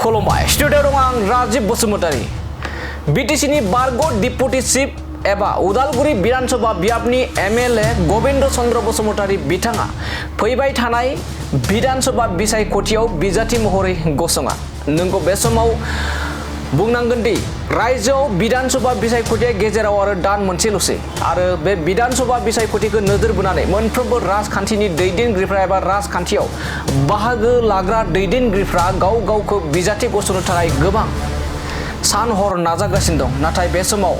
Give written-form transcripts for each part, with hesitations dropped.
खुलुमबाय स्टुडिअ दं आं राजिब बसुमतारी बिटिसिनि बारग' डिपुटि चिफ एबा उदालगुरि विधानसभा बियाबनि एमएलए गबिन्द चन्द्र बसुमतारी बिथाङा फैबाय थानाय विधानसभा बिसायख'थियाव बिजाथि महरै गसङा नोंगौ बे समाव बुंनांगोन दि रायजोआव विधानसभा बिसायख'थिया गेजेराव आरो दान मोनसेल'सै आरो बे विधानसभा बिसायख'थिखौ नोजोर बोनानै मोनफ्रोमबो राजखान्थिनि दैदेनगिरिफ्रा एबा राजखान्थियाव बाहागो लाग्रा दैदेनगिरिफ्रा गाव गावखौ बिजाथि गसंनो थाखाय गोबां सान हर नाजागासिनो दं नाथाय बे समाव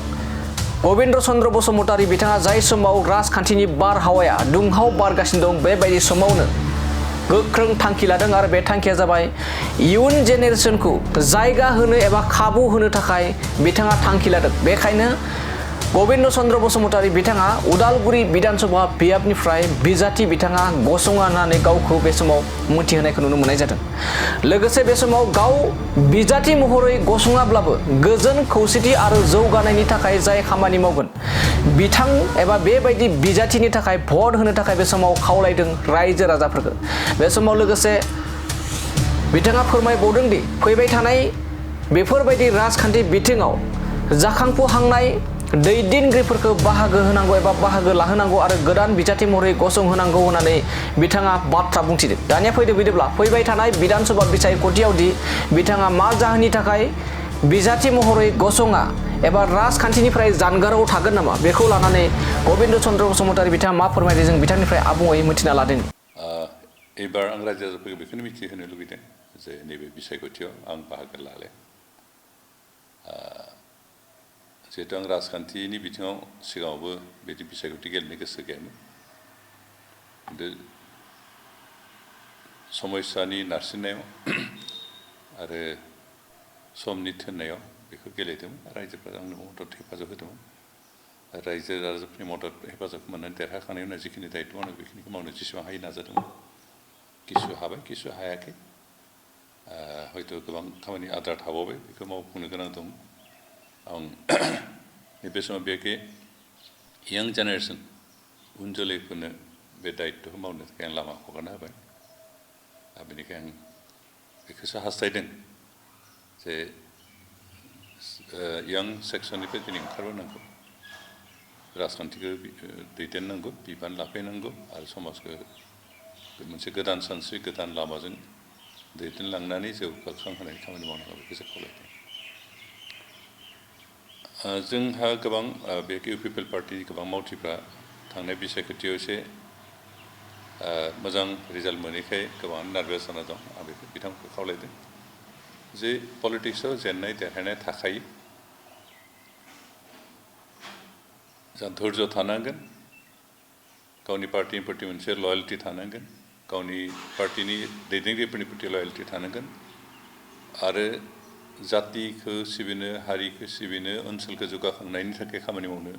गबिन्द चन्द्र बसुमतारी बिथाङा जाय समाव राजखान्थिनि बारहावाया दुंहाव बारगासिनो दं बेबायदि समावनो गोख्रों थांखि लादों आरो बे थांखिया जाबाय इयुन जेनेरेशनखौ जायगा होनो एबा खाबु होनो थाखाय बिथाङा थांखि लादों बेखायनो गबिन्द चन्द्र बसुमतारी बिथाङा उदालगुरि विधानसभा बियाबनिफ्राय बिजाथि बिथाङा गसंनानै गावखौ बे समाव मिथिहोनायखौ नुनो मोननाय जादों लोगोसे बे समाव गाव बिजाथि महरै गसङाब्लाबो गोजोन खौसेथि आरो जौगानायनि थाखाय जाय खामानि मावगोन बिथां एबा बेबायदि बिजाथिनि थाखाय भट होनो थाखाय बे समाव खावलायदों रायजो राजाफोरखौ बे समाव लोगोसे बिथाङा फोरमायबावदों दि फैबाय थानाय बेफोरबायदि राजखान्थि बिथिङाव जाखांफुहांनाय दैदेनगिरिफोरखौ बाहागो होनांगौ एबा बाहागो लाहोनांगौ आरो गोदान बिजाथि महरै गसंहोनांगौ होननानै बिथाङा बाथ्रा बुंथिदों दानिया बिदिब्ला फैबाय थानाय विधानसभा बिसायख'थियाव दि बिथाङा मा जाहोननि थाखाय बिजाथि महरै गसङा एबा राजखान्थिनिफ्राय जानगाराव थागोन नामा बेखौ लानानै गबिन्द चन्द्र बसुमतारी बिथाङा मा फोरमायदों जों बिथांनिफ्राय आबुङै मिथिना लादों एबार आं रायजो राजाफोरखौ बेखौनो मिथिहोनो लुबैदों जे नैबे बिसायख'थियाव आं बाहागो लाले जिहेतु आं राजखान्थिनि बिथिङाव सिगाङावबो बिदि बिसायख'थि गेलेनो गोसो गैयामोन खिन्थु समयसानि नारसिननायाव आरो समनि थिननायाव बेखौ गेलेदोंमोन रायजोफोरा आंनो मदद हेफाजाब होदोंमोन रायजो राजाफोरनि मदद हेफाजाब मोननानै देरहाखांनायनि उनाव जिखिनि दायित्व आं बेखिनिखौ मावनो जेसेबां हायो नाजादोंमोन किसु हाबाय किसु हायाखै हयथ' गोबां खामानि आद्रा थाबावबाय बेखौ मावफुंनो गोनां दं आं नैबे समाव बेखि यां जेनेरेसन उन जोलैफोरनो बे दायित्वखौ मावनो थाखाय आं लामा हगारना होबाय बेनिखायनो आं बेखौसो हास्थायदों जे यां सेक्सननिफ्राय दिनै ओंखारबोनांगौ राजखान्थिखौ दैदेननांगौ बिबान लाफैनांगौ आरो समाजखौ मोनसे गोदान सानस्रि गोदान लामाजों दैदेनलांनानै जौगाखांहोनायनि खामानि मावनांगौ बेखौसो खावलायदों जोंहा गोबां बे इउ पि पि एल पार्टिनि गोबां मावथिफ्रा थांनाय बिसायख'थियाव एसे मोजां रिजाल्ट मोनैखाय गोबां नार्भास जाना दं आं बेखौ बिथांमोनखौ खावलायदों जे पलिटिक्सआव जेननाय देरहानाय थाखायो जा धैर्य थानांगोन गावनि पार्टिनि प्रति मोनसे लयेल्टि थानांगोन गावनि पार्टिनि दैदेनगिरिफोरनि प्रति लयेल्टि थानांगोन आरो जातिखौ सिबिनो हारिखौ सिबिनो ओनसोलखौ जौगाखांनायनि थाखाय खामानि मावनो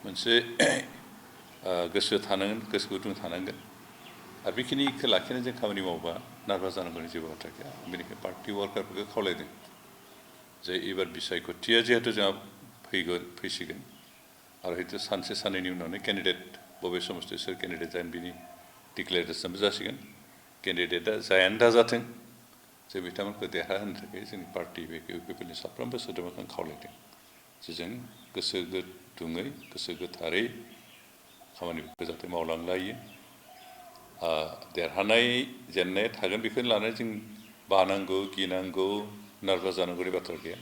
मोनसे गोसो थानांगोन गोसो गुदुं थानांगोन आरो बेखिनिखौ लाखिनानै जों खामानि मावोबा नार्भास जानांगौनि जेबो बाथ्रा गैया बेनिखायनो पार्टि वार्कारफोरखौ खावलायदों जे एबार बिसायख'थिया जिहेतु जोंहा फैसिगोन आरो हयथ' सानसे साननैनि उनावनो केन्डिडेट बबे समस्थियाव सोर केन्डिडेट जागोन बिनि डिक्लेरेसनबो जासिगोन केन्डिडेटआ जायानो दाजाथों जे बिथांमोनखौ देरहाहोनो थाखाय जोंनि पार्टि बे इउ पि पि एलनि साफ्रोमबो सोद्रोमाखौ आं खावलायदों जे जों गोसो गुदुङै गोसो गोथारै खामानिफोरखौ जाहाथे मावलांलायो देरहानाय जेननाय थागोन बेखौनो लानानै जों बानांगौ गिनांगौ नार्भास जानांगौनि बाथ्रा गैया